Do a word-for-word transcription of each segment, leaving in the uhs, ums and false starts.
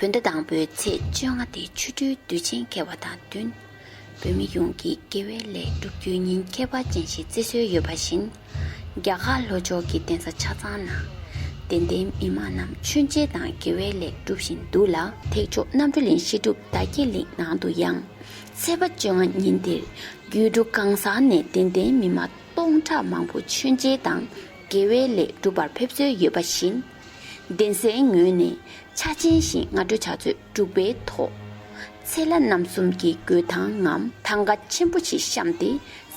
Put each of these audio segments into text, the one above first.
བོད་ཟླ་དང་པོའི་ཚེས་བཅོ་ལྔ་སྟེ་ཆོ་འཕྲུལ་དུས་ཆེན་འཁེལ་བ་དང་བསྟུན། བོད་མི་ཡོངས་ཀྱིས་དགེ་བའི་ལས་སྒྲུབ་རྒྱུའི་ཉིན་ཁྱད་པར་ཅན་ཞིག་བརྩི་སྲོལ་ཡོད་པ་བཞིན། རྒྱ་གར་ལྷོ་ཕྱོགས་ཀྱི་གདན་ས་ཆ་ཚང་ནང་། དད་ལྡན་མི་མང་རྣམས་མཆོད་མཇལ་དང་དགེ་བའི་ལས་སྒྲུབ་བཞིན་འདུག་ལ། ཐེག་མཆོག་རྣམ་གྲོལ་གླིང་བཤད་སྒྲུབ་དར་རྒྱས་གླིང་ནང་དུ་ཡང་། ཚེས་པ་བཅོ་ལྔ་ཉིན་དེར། རྒྱུད་གྲྭ་གང་ས་ནས་དད་ལྡན་མི་མང་སྟོང་ཕྲག་མང་པོ་མཆོད་མཇལ་དང་དགེ་བའི་ལས་སྒྲུབ་པར་ཕེབས་སྲོལ་ཡོད་པ་བཞིན། གདན་སའི་ངོས་ནས་ཕྱག་ཆེན་བཞིན་སྔ་དྲོ་ཕྱག་ཚོད་དྲུག་པའི་ཐོག་ཚེ་ལྷ་རྣམ་གསུམ་གྱི་གོས་ཐང་ངམ་ཐང་ག་ཆེན་པོ་ཞིག་བཤམས་ཏེ།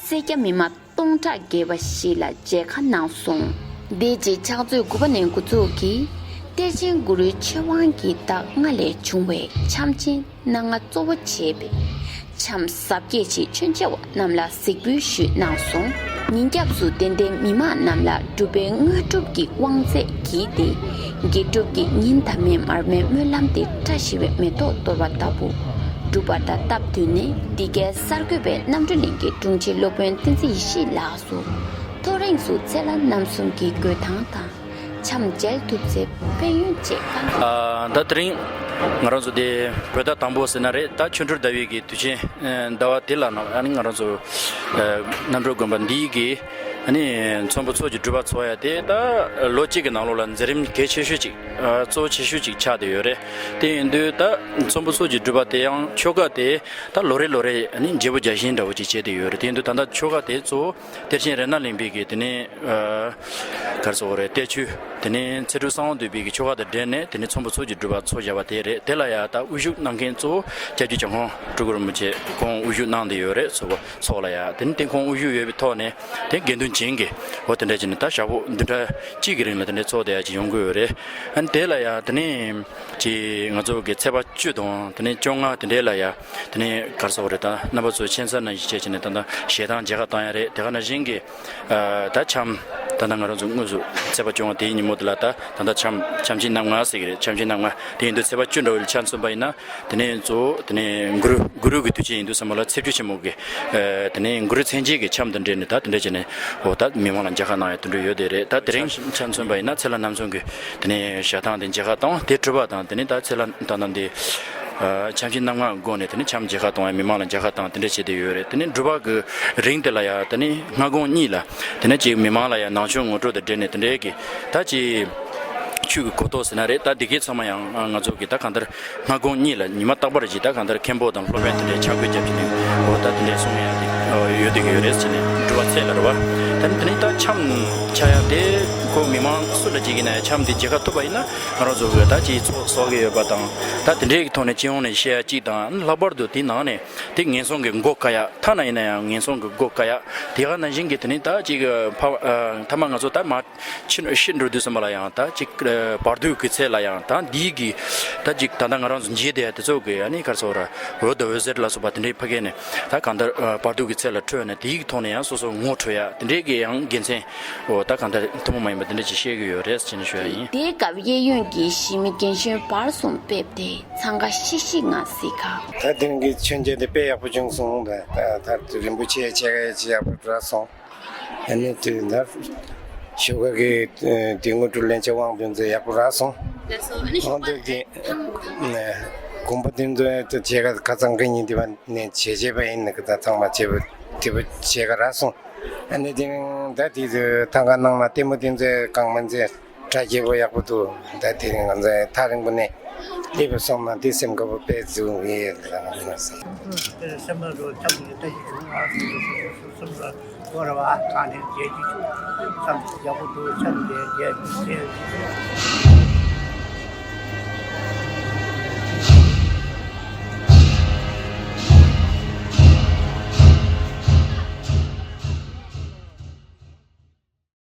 སེར་སྐྱ་མི་མང་སྟོང་ཕྲག་བརྒལ་བ་ཞིག་ལ་མཇལ་ཁ་གནང་སོང་། དེ་རྗེས་ཕྱག་ཚོད་དགུ་པ་ནས་འགོ་འཛུགས་ཀྱིས། གཏེར་ཆེན་གུ་རུའི་ཆོས་དབང་གི་བདག་ལྔ་ལས་བྱུང་བའི་འཆམ་ཆེན་སྣ་ལྔ་གཙོ་བོ་བྱས་པའི་འཆམ་གཟབ་རྒྱས་ཆེད་མཆོད་མཇལ་བ་རྣམས་ལ་གཟིགས་འབུལ་ཞུས་གནང་སོང་། ཉིན་རྒྱབ་སུ་དད་ལྡན་མི་མང་རྣམས་ལ་སྒྲུབ་པའི་དངོས་གྲུབ་ཀྱི་དབང་རྫས་བགྱིས་ཏེ། དགེ་སྒྲུབ་ཀྱི་ཉིན་མཐའ་མའི་མར་མེའི་སྨོན་ལམ་དེ་བཀྲ་ཤིས་པའི་མེ་ཏོག་གཏོར་བ་ལྟ་བུ་སྒྲུབ་པ་དང་སྟབས་བསྟུན་ནས། འདི་གའི་གསར་འགོད་པས་རྣམ་གྲོལ་གླིང་གི་དྲུང་ཆེ་སློབ་དཔོན་བསྟན་འཛིན་ཡེ་ཤེས་ལགས་སུ། ཐོ་རངས་སུ་ཚེ་ལྷ་རྣམ་གསུམ་གྱི་གོས་ཐང་དང་། འཆམ་མཇལ་ཐུབ་ཚེ་ཕན་ཡོན་ཆེད་བཀའ་འདྲི། ཨ། ད་དེ་རིང་ང་རང་ཚོ་དེ་བོད་ཟླ་དང་པོ་ཟེར་ན་རེད། ད་ཆོ་འཕྲུལ་ཟླ་བའི་གི་དུས་ཆེན་ཟླ་བ་དེ་ལ་ནང་ཨ་ནི་ང་རང་ཚོ་རྣམ་གྲོལ་དགོན་པ་འདིའི་གི་ཨ་ནི་ཚོམ་བུ་ཚོགས་ཀྱི་སྒྲུབ་པ་ཚོགས་ཡ་དེ་ད་ལོ་གཅིག་གི་ནང་ལོགས་ལ་མཛད་རིམ་གལ་ཆེ་ཤོས་ཅིག་གཙོ་ཆེ་ཤོས་ཅིག་ཆགས་བསྡད་ཡོད་རེད། དེ་ཡིན་དུས་ད་ཚོམ་བུ་ཚོགས་ཀྱི་སྒྲུབ་པ་དེ་ཡང་ཆོ་ག་དེ་ད་ལོ་རེ་ལོ་རེ་ཨ་ནི་བརྗེ་པོ་བརྒྱ་བཞིན་འདྲ་བོ་ཅིག་བྱས་བསྡད་ཡོད་རེད། དེ་ཡིན་དུས་ད་ལྟ་ཆོ་ག་དེ་གཙོ་བོ་གཏེར་ཆེན་རཏྣ་གླིང་པའི་གི་དེ་ནས་ག་རེ་ཟེར་དགོས་རེད། གཏེར་ཆོས་དེ་ནས་ཚེ་སྒྲུབ་གསང་བ་འདུས་པའི་གི་ཆོ་ག་དང་འབྲེལ་ནས་དེ་ནས་ཚོམ་བུ་ཚོགས་ཀྱི་སྒྲུབ་པ་ཚོགས་བཞག་པ་དེ་རེད། དེ་ལ་ཡང་ད་དབུ་བཞུགས་གནང་མཁན་གཙོ་བོ་སྐྱབས་རྗེ་གྱ་ནོམ་སྤྲུལ་སྐུ་རིན་པོ་ཆེ་ཁོང་དབུ་བཞུགས་གནང་བསྡད་ཡོད་རེད། ཚོགས་པ་ཚོགས་ལ་ཡང་དེ་ནས་དེ་ཁོང་དབུ་བཞུགས་ཡོད་པའི་ཐོག་ནས་དེ་དགེ་འདུན་བྱིངས་ཀྱི་འོ་དེ་འདྲ་བྱས་ནས་ད་ཞག་པོ་བདུན་ཕྲག་གཅིག་གི་རིང་ལ་དེ་འདྲ་ཚོགས་བསྡད་ཡ་ཅིག་ཡོང་གི་ཡོད་རེད། ཨ་ནི་དེ་ལ་ཡང་དེ་ནས་ཅིག་ང་ཚོ་གི་ཚེས་པ་བཅུ་དང་དེ་ནས་བཅོ་ལྔ་དེ་འདྲ་ལ་ཡང་དེ་ནས་ག་རེ་ཟེར་དགོས་རེད། ད་རྣམ་པ་ཚོ་མཁྱེན་གསལ་ནང་བཞིན་བྱས་བྱས་ནས་ད་ལྟ་ཞལ་ཐང་མཇལ་ཁ་བཏང་ཡ་རེད། དེ་ག་ནང་བཞིན་གྱི་ཨ་ད་འཆམ་ད་ལྟ་ང་རང་ཚོ་དངོས་སུ་ཚེས་པ་བཅོ་ལྔ་དེའི་ཉིན་མོ་དེ་ལ་ད་ད་ལྟ་འཆམ་འཆམ་ཆེན་རྣམ་ལྔ་ཟེར་གྱི་རེད། འཆམ་ཆེན་རྣམ་ལྔ་དེ་ཡིན་དུས་ཚེས་པ་བཅུ་འདྲ་བོ་ལ་ཆ་མཚོན་པ་ཡིན་ན་དེ་ནས་གཙོ་བོ་དེ་ནས་གུ་རུ་གུ་རུ་གི་དུས་ཆེན་ཡིན་དུས་ཙམ་པ་ལ་ཚེས་བཅུ་ཆེན་མོ་གི་ཨ་དེ་ནས་གུ་རུ་མཚན་བརྗོད་ཀྱི་འཆམ་དང་འབྲེལ་ནས་ད་དེ་འདྲ་བྱས་ནས་འོ་ད་མི་མང་ལ་མཇལ་ཁ་གནང་ཡ་དེ་འདྲ་ཡོད་དེ་རེད། ད་དེ་རིང་ཆ་མཚོན་པ་ཡིན་ན་ཚེ་ལྷ་རྣམ་གསུམ་གྱི་དེ་ནས་ཞལ་ཐང་དེ་མཇལ་ཁ་བཏང་དེ་གྲུབ་པ་དང་དེ་ནས་ད་ཚེ་ལྷ་ད་ལྟ་འདི་ཨ་འཆམ་ཆེན་རྣམ་ལྔ་སྒོ་ནས་དེ་ནས་འཆམ་མཇལ་ཁ་གཏོང་ཡ་མི་མང་ལ་མཇལ་ཁ་བཏང་དེ་འདྲ་བྱས་བསྡད་ཡོད་རེད། དེ་ནས་སྒྲུབ་པ་གི་རིང་དེ་ལ་ཡ་དེ་ནས་སྔ་དགོང་གཉིས་ལ་དེ་ནས་ཅིག་མི་མང་ལ་ཡ་ནང་ཆོས་ངོ་སྤྲོད་དང་འབྲེལ་ནས་དེ་འདྲའི་གི་ད་ཅིག་ཆོས་ཀྱི་གོ་རྟོགས་ཟེར་ན་རེད། ད་འདི་གའི་ཚང་མ་ཡང་ང་ཚོ་གི་ད་གང་ལྟར་སྔ་དགོང་གཉིས་ལ་ཉི་མ་རྟག་པར་གྱི་ད་གང་ལྟར་མཁན་པོ་དང་སློབ་དཔོན་དེ་འདྲའི་ཕྱག་འགུལ་རྒྱབ་ཀྱི་འདུག་འོ་ད་དེ་འདྲའི་གསུང་ཡ་དེ་ཡོད་བསྡད་ཀྱི་ཡོད་རེད་ཟེར་ནས་སྒྲུབ་པ་ཚེས་ལ་རེད་བ། ད་ནི་དེ་ནས་ད་འཆམ་འཆམ་ཡ་དེ་ཁོ་མི་མང་སུ་ལ་བྱེད་ཀྱི་ན་ཡང་འཆམ་དེ་མཇལ་ཁ་ཐུབ་པ་ཡིན་ན་ང་རང་ཚོ་གི་ད་ཅིག་ཚོགས་གསོག་གི་ཡོད་པ་དང་ད་དེ་འདྲའི་གི་ཐོག་ནས་སྤྱི་ཡོངས་ནས་བཤད་ཡ་གཅིག་དང་ལྷག་པར་དུ་དེའི་ནང་ནས་དེ་ངན་སོང་གི་མགོ་བཀག་ཡ་ཐ་ན་ཡིན་ན་ཡང་ངན་སོང་གི་མགོ་བཀག་ཡ་དེ་ག་ནང་བཞིན་གྱི་དེ་ནས་ད་ཅིག་ཕ་ཐ་མ་ང་ཚོ་ད་མ་ཕྱི་ཕྱི་འགྲོ་དུས་ཙམ་པ་ལ་ཡང་ད་ཅིག་བར་དོའི་སྐུལ་ཚད་ལ་ཡང་ད་འདིའི་གི་ད་ཅིག་ད་ལྟ་ང་རང་ཚོ་མཇལ་བསྡད་དེ་ཚོ་གི་ཨ་ནི་ག་རེ་ཟེར་ར་འོད་དང་འོད་ཟེར་ལ་སོགས་པ་དེ་འདྲའི་ཕ་གི་ནས་ད་གང་ལྟར་བར་དོའི་སྐུལ་ཚད་ལ་འཕྲོད་ནས་དེའི་ཐོག་ནས་ཡང་སོ་སོ་ངོ་འཕྲོད་ཡ་དེ་འདྲའི་གི་ཡང་དགེ་མཚན་འོ་ད་གང་ལྟར་ཐུན་མོང་མ་ཡིན་པ་དེ་འདྲ་ཅིག་བཤད་གི་ཡོད་རེད་ཅེས་ནས་ཞུ་ཡ་ཡིན། དེའི་སྐབས་གཡས་གཡོན་གྱི་གཞིས་མི་རྒན་གཞོན་བར་གསུམ་ཕེབས་ཏེ་འཚང་ཁ་ཤིག་ཤིག་ངང་གཟིགས་ཁ། ད་དེ་རིང་གི་མཆོད་མཇལ་དེ་དཔེ་ཡག་པོ་བྱུང་སོང་། ད་ད་རིན་པོ་ཆེ་ཕྱག་ཡ་ཅིག་ཡག་པོ་རག་སོང་། ཨ་ནི་དུས་ད་ཞོགས་ཀ་གི་དེ་དངོས་གྲུབ་ལེན་ཆ་དབང་དོན་ཚོ་ཡག་པོ་རག་སོང་། ལགས་སོ། ཨ་ནི་ཞོགས་དབང་དོན་དེ་དགོན་པ་དེ་ཚོ་དུ་བྱེད་ཀ་ཁ་ཚང་གི་ཉིན་དེ་བ་ནས་བྱེད་བྱེད་པ་ཡིན་ནི་ཀི་ད་ཚང་མ་བྱེད་པ་དེ་བ་བྱེད་ཀ་རག་སོང་། ཨ་ནི་དེ་རིང་ད་དེ་ཚོ་ཐང་ག་ནང་ན་ལྟད་མོ་དེ་ཚོ་གང་མ་ཚེ་གྲ་རྒྱས་པོ་ཡག་པོ་འདུག་ད་དེ་རིང་ང་ཚོ་ཐག་རིང་པོ་ནས་སླེབས་སོང་ན་དེ་སེམས་དགའ་པོ་དཔེ་འདུག་ཡེ་ལ་ང་ཚོ། སེམས་པ་རོ་ཐབས་ཀྱི་ལྟ་ཞིག་བྱུང་བ་སོ་སོ་སོ་སོ་སོ་སོ་སོ་སྐོར་བ་གང་ནས་རྒྱལ་གྱི་ཆུ་བསམ་ཡག་པོ་འདུག་བསམ་སྟེ་རྒྱལ་གྱི་རྒྱལ།